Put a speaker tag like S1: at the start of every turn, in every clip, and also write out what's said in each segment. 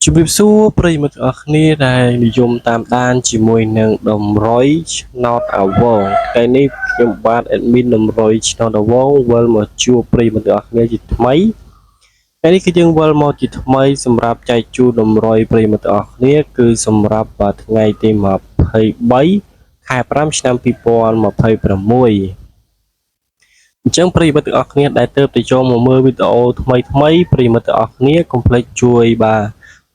S1: ជំរាបសួរប្រិយមិត្តទាំងអស់គ្នាដែលនិយមតាមដានជាមួយនឹងតម្រុយឆ្នោតអាវងថ្ងៃនេះខ្ញុំបាទ admin តម្រុយឆ្នោតអាវងវិលមកជួបប្រិយមិត្តទាំងអស់គ្នាជាថ្មីថ្ងៃនេះគឺយើងវិលមកជាថ្មីសម្រាប់ចែកជូនតម្រុយប្រិយមិត្តទាំងអស់គ្នាគឺសម្រាប់ថ្ងៃទី23ខែ5ឆ្នាំ2026អញ្ចឹងប្រិយមិត្តទាំងអស់គ្នាដែលទើបទៅចូលមកមើលវីដេអូថ្មីថ្មីប្រិយមិត្តទាំងអស់គ្នាកុំភ្លេចជួយបាទ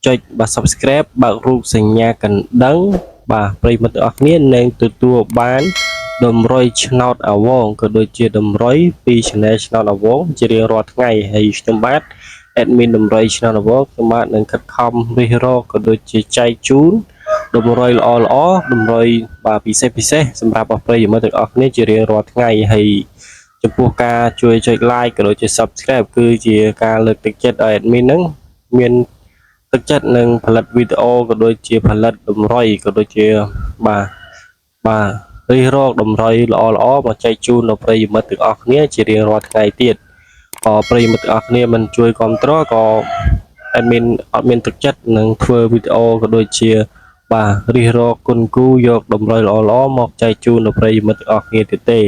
S1: ចុចបាទ Subscribe បើករូបសញ្ញាកណ្ដឹងបាទប្រិយមិត្តទាំងអស់គ្នានឹងទទួលបានតម្រុយឆ្នោតអាវងក៏ដូចជាតម្រុយពី Channel ឆ្នោតអាវងជារៀងរាល់ថ្ងៃហើយខ្ញុំបាទ admin តម្រុយឆ្នោតអាវងខ្ញុំបាទនឹងខិតខំរិះរកក៏ដូចជាចែកជូនតម្រុយល្អល្អតម្រុយបាទពិសេសពិសេសសម្រាប់ប្រិយមិត្តទាំងអស់គ្នាជារៀងរាល់ថ្ងៃហើយចំពោះការជួយចុច like ក៏ដូចជា Subscribe គឺជាការលើកទឹកចិត្តឲ្យ admin ហ្នឹងមានទឹកចិត្តនឹងផលិតវីដេអូក៏ដូចជាផលិតតម្រុយក៏ដូចជាបាទបាទរិះរកតម្រុយល្អល្អមកចែកជូនដល់ប្រិយមិត្តទាំងអស់គ្នាជារៀងរាល់ថ្ងៃទៀតក៏ប្រិយមិត្តទាំងអស់គ្នាមិនជួយគ្រប់គ្រងក៏ admin អត់មានទឹកចិត្តនឹងធ្វើវីដេអូក៏ដូចជាបាទរិះរកគុណគូយកតម្រុយល្អល្អមកចែកជូនដល់ប្រិយមិត្តទាំងអស់គ្នាទៀតទេ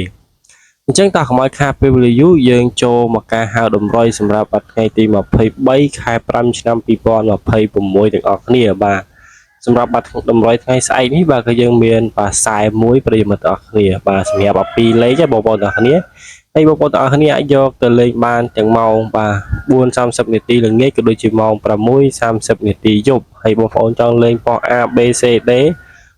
S1: អញ្ចឹងតោះកុំឲ្យខាតពេលវេលាយូរយើងចូលមកការហៅតម្រុយសម្រាប់ថ្ងៃទី23ខែ5ឆ្នាំ2026ទាំងអស់គ្នាបាទសម្រាប់បាត់តម្រុយថ្ងៃស្អែកនេះបាទគឺយើងមានបាទ41ប្រិយមិត្តទាំងអស់គ្នាបាទសម្រាប់2លេខបងប្អូនទាំងអស់គ្នាហើយបងប្អូនទាំងអស់គ្នាអាចយកទៅលេងបានទាំងម៉ោងបាទ4:30នាទីល្ងាចក៏ដូចជាម៉ោង6:30នាទីយប់ហើយបងប្អូនចង់លេងប៉ុស្តិ៍ A B C D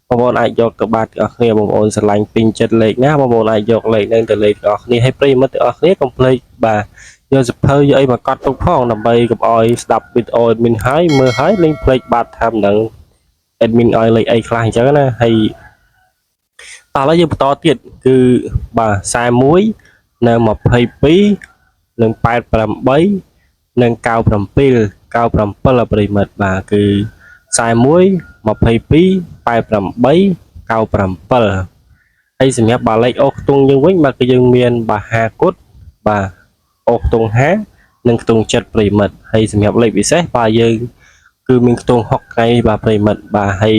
S1: បងប្អូនអាចយកទៅបាទទាំងអស់គ្នាបងប្អូនស្រឡាញ់ពេញចិត្តលេខណាបងប្អូនអាចយកលេខហ្នឹងទៅលេខទាំងអស់គ្នាហើយប្រិយមិត្តទាំងអស់គ្នាកុំភ្លេចបាទយកសៀវភៅយកអីមកកត់ទុកផងដើម្បីកុំឲ្យស្ដាប់វីដេអូ admin ហើយមើលហើយលេងភ្លេចបាត់ថាមិនដឹង admin ឲ្យលេខអីខ្លះអញ្ចឹងណាហើយតោះឥឡូវយើងបន្តទៀតគឺបាទ41និង22និង88និង97 97ប្រិយមិត្តបាទគឺ41 22 88 97ហើយសម្រាប់បាលេខអូសខ្ទង់យើងវិញបាទគឺយើងមានបាទ5គុតបាទអូសខ្ទង់5និងខ្ទង់7ប្រិយមិត្តហើយសម្រាប់លេខពិសេសបាទយើងគឺមានខ្ទង់6ថ្ងៃបាទប្រិយមិត្តបាទហើយ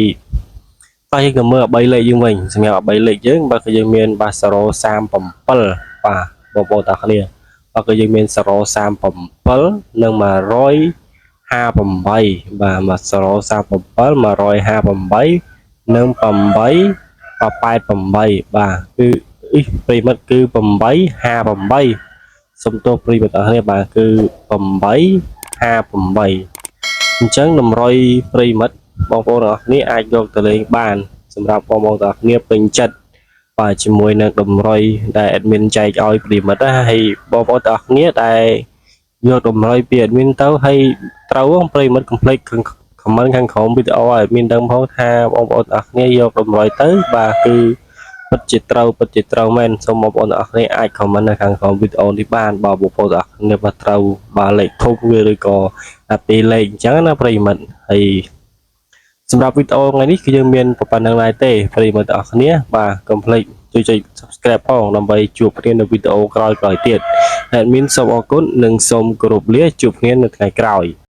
S1: តោះយើងក៏មើល3លេខយើងវិញសម្រាប់3លេខយើងបាទគឺយើងមានបាទ037បាទបងប្អូនទាំងគ្នាបាទគឺយើងមាន037និង158បាទ037 158និង8 88បាទគឺអ៊ីប្រិយមិត្តគឺ858សុំទោសប្រិយមិត្តអរគ្នាបាទគឺ858អញ្ចឹងតម្រុយប្រិយមិត្តបងប្អូនទាំងអស់គ្នាអាចយកទៅលេងបានសម្រាប់បងប្អូនទាំងអស់គ្នាពេញចិត្តបាទជាមួយនឹងតម្រុយដែល admin ចែកឲ្យប្រិយមិត្តណាហើយបងប្អូនទាំងអស់គ្នាដែលយកតម្រុយពី admin ទៅហើយត្រូវប្រិយមិត្តកុំភ្លេច comment ខាងក្រោមវីដេអូឲ្យ admin ដឹងផងថាបងប្អូនទាំងអស់គ្នាយកតម្រុយទៅបាទគឺពិតជាត្រូវពិតជាត្រូវមែនសូមបងប្អូនទាំងអស់គ្នាអាច comment នៅខាងក្រោមវីដេអូនេះបានបើបងប្អូនទាំងអស់គ្នាបើត្រូវបាទលេខធំវាឬក៏អាពីលេខអញ្ចឹងណាប្រិយមិត្តហើយសម្រាប់វីដេអូថ្ងៃនេះគឺយើងមានប៉ុណ្ណឹងដែរទេប្រិយមិត្តទាំងអស់គ្នាបាទកុំភ្លេចជួយចុច Subscribe ផងដើម្បីជួបគ្នានៅវីដេអូក្រោយៗទៀត Admin សូមអរគុណនិងសូមគោរពលាជួបគ្នានៅថ្ងៃក្រោយ។